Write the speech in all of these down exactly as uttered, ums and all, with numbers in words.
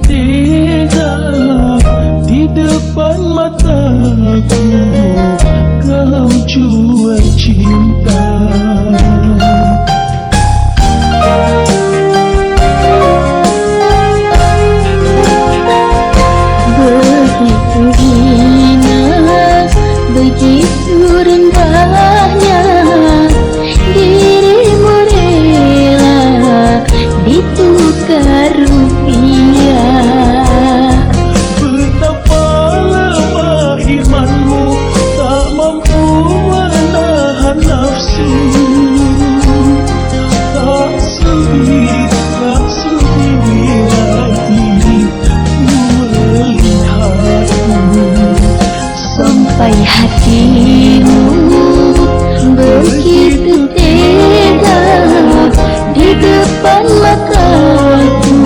Teuga di depan mataku, kau jua cinta. Begitu hina, begitu rendahnya, dirimu rela ditukar rupiah. Betapa lemah imanmu, tak mampu menahan nafsu. Tak sudi, tak sudi lagi melihatmu. Sampai hatimu begitu tega di depan mataku,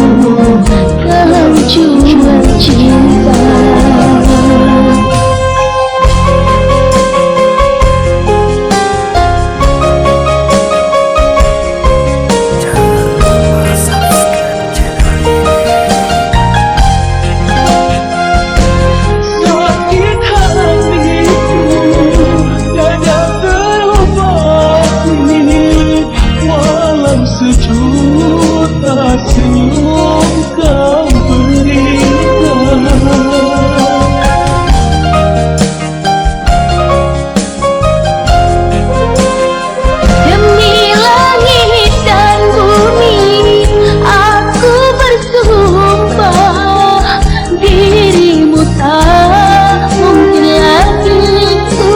kau jua cinta. Sakit hatiku tiada terobati, walau sejuta senyum kau berikan. Demi langit dan bumi, aku bersumpah, dirimu tak mungkin lagi ku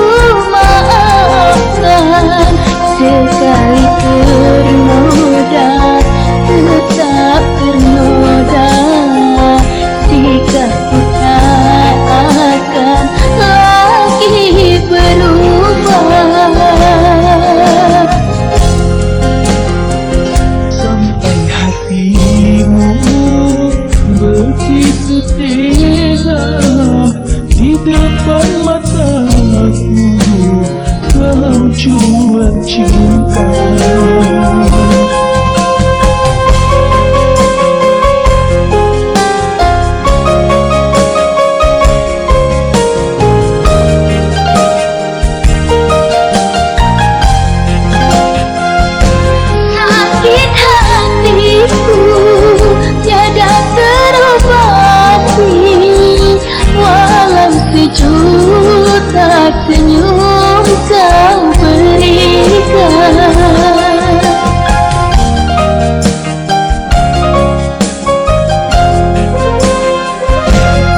maafkan. Sekali ternoda, tetap ternoda, sikapku tak akan lagi berubah. Sampai hatimu begitu tega di depan mataku, kau jua cinta. Sakit hatiku tiada terobati, walau sejuta senyum kau berikan.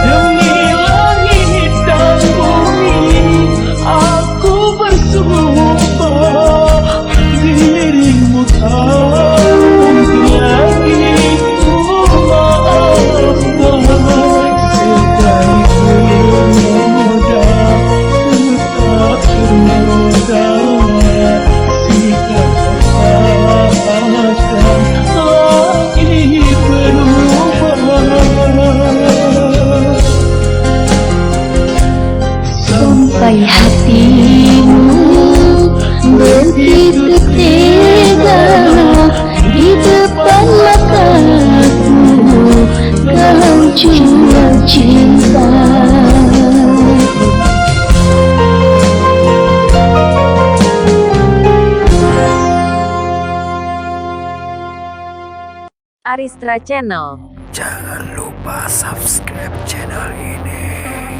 Demi langit dan bumi, aku bersumpah, dirimu tak mungkin lagi ku maafkan. Sekalipun ternoda, tetap ternoda, sikap tak akan lagi berubah. Sampai hatimu begitu tega di depan mataku, kau jua cinta. Aristra Channel. Jangan lupa subscribe channel ini.